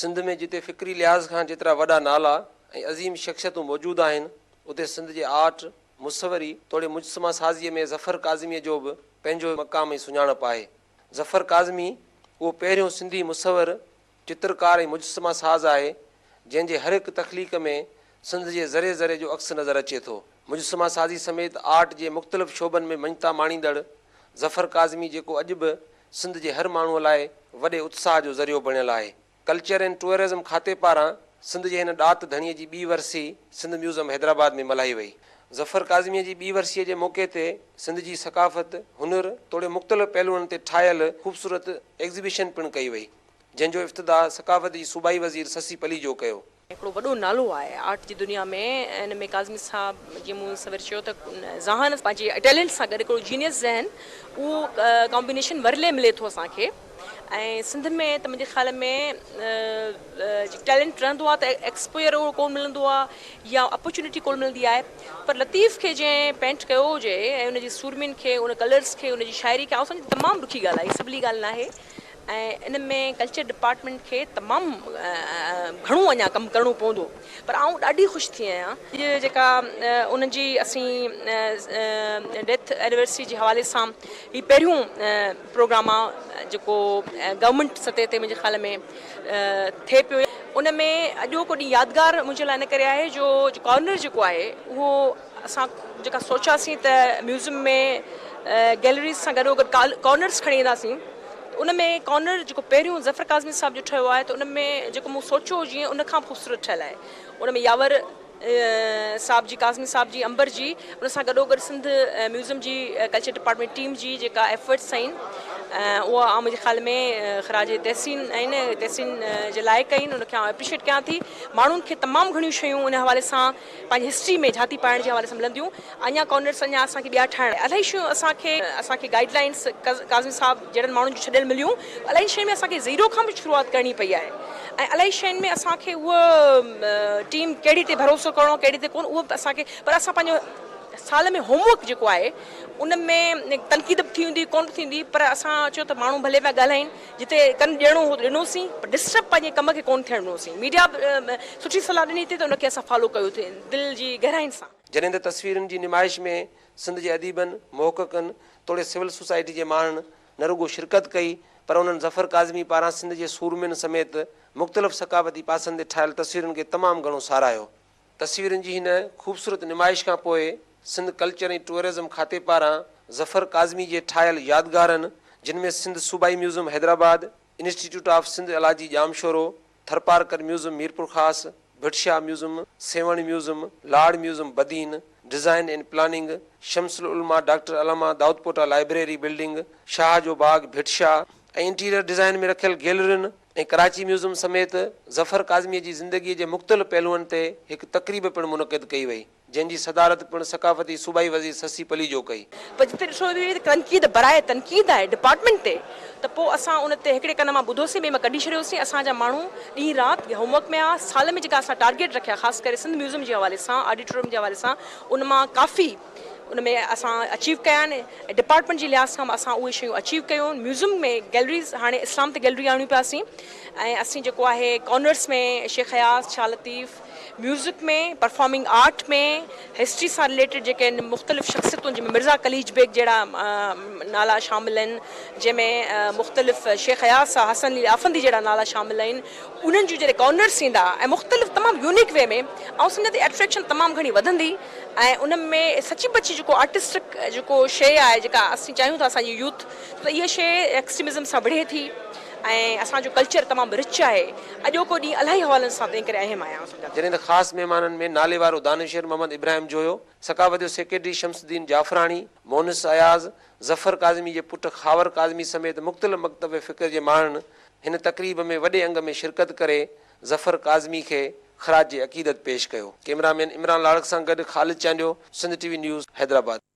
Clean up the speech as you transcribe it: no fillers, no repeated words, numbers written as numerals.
سنڌ ۾ جتي فڪري لحاظ کان جيترا وڏا نالا ۽ عظيم شخصيتون موجود آهن، اتي سنڌ جي آرٽ، مصوري توڙي مجسما سازيء ۾ ظفر ڪاظميء جو به پنهنجو مقام ۽ سڃاڻپ آهي. ظفر ڪاظمي اهو پهريون سنڌي مصور، چترڪار ۽ مجسما ساز آهي، جنهن جي هر هڪ تخليق ۾ سنڌ جي ذري ذري جو عڪس نظر اچي ٿو. مجسما سازي سميت آرٽ جي مختلف شعبن ۾ مڃتا ماڻيندڙ ظفر ڪاظمي جيڪو اڄ به سنڌ جي هر ماڻهوء لاء وڏي اتساهه جو ذريعو بڻيل آهي. ڪلچر اينڊ ٽوئرزم کاتي پاران سنڌ جي هن ڏات ڌڻيء جي ٻي ورسي سنڌ ميوزم حيدرآباد ۾ ملهائي وئي. ظفر ڪاظميء جي ٻي ورسيء جي موقعي تي سنڌ جي ثقافت، هنر توڙي مختلف پهلوئن تي ٺاهيل خوبصورت ايگزيبيشن پڻ ڪئي وئي، جنهن جو افتتاح ثقافت جي صوبائي وزير سسي پليجو ڪيو. هڪڙو وڏو نالو آهي آرٽ جي دنيا ۾ ان ۾ ڪاظمي صاحب جيئن مون سوير چيو ته ذهانت پنهنجي ٽيلنٽ سان گڏ هڪڙو جينيس ذهن اهو ڪامبينيشن ورلي ملي ٿو اسان کي ۽ سنڌ ۾ ته منهنجي خيال ۾ ٽيلنٽ رهندو آهي ته ايڪسپوزر اهو ڪونه ملندو آهي يا اپرچونٽي ڪونه ملندي آهي پر لطيف کي جنهن پينٽ ڪيو هجي ۽ ان جي سورمين کي ان ڪلرس کي ان جي شاعري کي آئون سمجهان ٿي تمام ڏکي ڳالهه آهي سولي ڳالهه ناهي ۽ ان ۾ ڪلچر ڊپارٽمينٽ کي تمام گهڻو اڃا ڪم ڪرڻو پوندو پر آئون ڏاڍي خوش ٿي آهيان اڄ جيڪا انهن جي اسين ڊيٿ اينيورسري جي حوالي سان هي پهريون پروگرام آ جيڪو گورنمينٽ سطح تي منهنجي خيال ۾ ٿئي پيو ان ۾ اڄوڪو ڏينهن يادگار منهنجي لاء ان ڪري آهي جو ڪارنر جيڪو آهي اهو اسان جيڪا سوچياسين ته ميوزم ۾ گيلريز سان گڏو گڏ ڪارنرز کڻي اينداسين ته ان ۾ ڪارنر جيڪو پهريون ظفر ڪاظمي صاحب جو ٺهيو آهي ته ان ۾ جيڪو مون سوچيو هو جيئن ان کان به خوبصورت ٺهيل آهي ان ۾ ياور صاحب جي ڪاظمي صاحب جي امبر جي ان سان گڏو گڏ سنڌ ميوزم جي ڪلچر ڊپارٽمينٽ ٽيم جي جيڪا ايفرٽس آهن اها آئون منهنجي خيال ۾ خراج تحسين آهن تحسين جي لائق آهن ان کي آئون اپريشيٽ ڪيان ٿي ماڻهن کي تمام گهڻيون شيون ان حوالي سان پنهنجي هسٽري ۾ جهاتي پائڻ جي حوالي سان ملنديون اڃا ڪارنرس اڃا اسان کي ٻيا ٺاهڻ الاهي شيون اسان کي اسان کي گائيڊ لائنس ڪاظمي صاحب جهڙن ماڻهن جون ڇڏيل مليون الاهي شين ۾ اسان کي زيرو کان به شروعات ڪرڻي پئي آهي ۽ الاهي شين ۾ اسان کي اهو ٽيم ڪهڙي تي ڀروسو ڪرڻو ڪهڙي تي ڪونه اهو به اسان کي پر اسان پنهنجو سال ۾ هوم ورڪ جيڪو آهي ان ۾ تنقيد به ٿي هوندي ڪونه به ٿيندي پر اسان چيو ته ماڻهو ڀلي پيا ڳالهائين جتي ڪن ڏيڻو هو ڏنوسين پر ڊسٽرب پنهنجي ڪم کي ڪونه ٿيڻ ڏنوسين. ميڊيا به سٺي صلاح ڏني ٿي ته ان کي اسان فالو ڪيو ٿي دل جي گهراين سان. جڏهن ته تصويرن جي نمائش ۾ سنڌ جي اديبن، محققن توڙي سول سوسائٽي جي ماڻهن نه رڳو شرڪت ڪئي پر انهن ظفر ڪاظمي پاران سنڌ جي سورمين سميت مختلف ثقافتي پاسن تي ٺاهيل تصويرن کي تمام گهڻو ساراهيو. تصويرن جي هن خوبصورت نمائش کان پوء سنڌ ڪلچر ۽ ٽوئرزم کاتي پاران ظفر ڪاظمي جي ٺاهيل يادگارن جن ۾ سنڌ صوبائي museum Hyderabad, institute of Sindh الاجي Jamshoro, Tharparkar museum Mirpurkhas, Bhit Shah museum, Sehwan museum, Lar museum Badin, design and planning, Shams العلماء ڊاڪٽر علامه دائودپوٽا لائبريري بلڊنگ، شاهه جو باغ ڀٽ شاهه ۽ انٽيريئر ڊزائين ۾ رکيل گيلرين ۽ ڪراچي ميوزم سميت ظفر ڪاظميء جي زندگيء جي مختلف پهلوئن تي هڪ تقريب پڻ منعقد ڪئي وئي، جنهن جي صدارت پڻ ثقافتي صوبائي وزير سسي پليجو ڪئي. پر جتي ڏٺو ويو ته تنقيد براء تنقيد آهي ڊپارٽمينٽ تي ته پوء اسان ان تي هڪڙي ڪن مان ٻڌوسين ٻئي مان ڪڍي ڇڏيوسين اسان جا ماڻهو ڏينهن رات هوم ورڪ ۾ ها سال ۾ جيڪا اسان ٽارگيٽ رکيا خاص ڪري سنڌ ميوزم جي حوالي سان آڊيٽوريم جي حوالي سان ان مان ڪافي ان ۾ اسان اچيو ڪيا آهن ۽ ڊپارٽمينٽ جي لحاظ کان به اسان اهي شيون اچيو ڪيون آهن ميوزم ۾ گيلريز هاڻي اسلام تي گيلري آڻيون پيا سين ۽ اسين جيڪو آهي corners ۾ Shaikh Ayaz Shah Latif music ۾ performing art ۾ history سان رليٽيڊ جيڪي آهن مختلف شخصيتون جنهن ۾ مرزا قليچ بيگ جهڙا نالا شامل آهن جنهن ۾ مختلف شيخ اياز صاحب حسن علي آفندي جهڙا نالا شامل آهن انهن جون جڏهن ڪارنرس ايندا ۽ مختلف تمام يونيڪ وي ۾ آئون سمجهان ٿي اٽريڪشن تمام گهڻي وڌندي ۽ ان ۾ سچي پچي جيڪو آرٽسٽڪ جيڪو شيء آهي جيڪا اسين چاهيون ٿا اسان جي يوٿ ته اها شيء ايڪسٽريمزم سان وڙهي ٿي ۽ اسان جو ڪلچر تمام رچ آهي اڄوڪو ڏينهن الاهي حوالن سان تنهن ڪري اهم آهي آئون سمجهان ٿي. جڏهن ته خاص مهمانن ۾ ناليوارو دانشور محمد ابراهيم جويو، ثقافت جو سيڪريٽري شمس الدين جعفراڻي، مونس اياز، ظفر ڪاظمي جي پٽ خاور ڪاظمي سميت مختلف مڪتب فڪر جي ماڻهن هن تقريب ۾ وڏي انگ ۾ شرڪت ڪري ظفر ڪاظمي کي خراج عقيدت پيش ڪيو. ڪئميرا مين عمران لاڙڪ سان گڏ Khalid Chandio, Sindh T V news, Hyderabad.